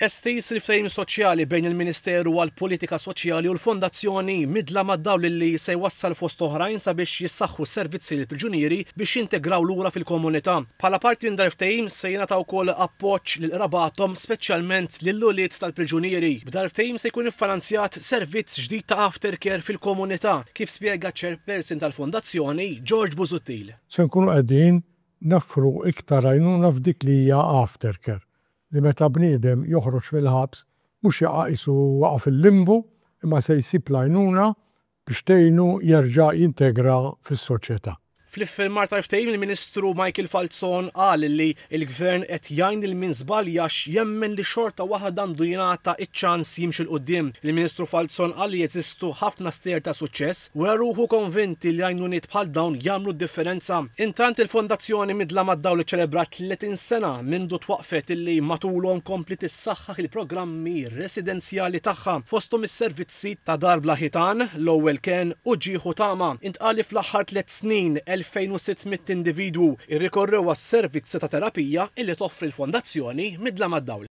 Estiż il-ftehim soċjali bejn il-Ministeru għall-Politika Soċjali u l-Fondazzjoni Midla mad-Dawl li se jwassal fost oħrajn sabiex jissaħħu s-servizzi lill-priġunieri biex jintegraw lura fil-komunità. Bħala parti minn dan il-ftehim se jingħata wkoll appoġġ lil qrabathom speċjalment lill-ulied tal-priġunieri. B'dan il-ftehim se jkun iffinanzjat servizz ġdid ta' aftercare fil-komunità, kif spjega ċ-Chairperson tal-Fondazzjoni, George Busuttil. Se nkunu qegħdin noffru iktar għajnuna f'dik li hija aftercare, li meta bniedem joħroġ mill-ħabs mhux jaqa' qisu waqa' fil-limbu imma se jsib l-għajnuna biex tgħinu jerġa' jintegra fis-soċjetà. Fl-iffirmar tal-ftehim il-Ministru Michael Falzon qal li l-Gvern qed jgħin lil min żbalja għax jemmen li xorta waħda għandu jingħata ċ-ċans jimxi 'l quddiem. Il-Ministru Falzon qal li jeżistu ħafna stejjer ta' suċċess wera ruħu konvinti li għajnuniet bħal dawn jagħmlu d-differenza. Intant il-Fondazzjoni Midla mad-Dawl iċċelebrat 30 sena mindu twaqqfet illi matulhom kompliet issaħħaħ il-programmi residenzjali tagħha fosthom is-servizzi ta' Dar Bla Ħitan, L-Ewwel Kenn u Ġieħ u Tama. Intqal li fl-aħħar tlett snin 2,600 individwu rrikorrew għas-servizzi ta' terapija illi toffri l-Fondazzjoni Midla mad-Dawl.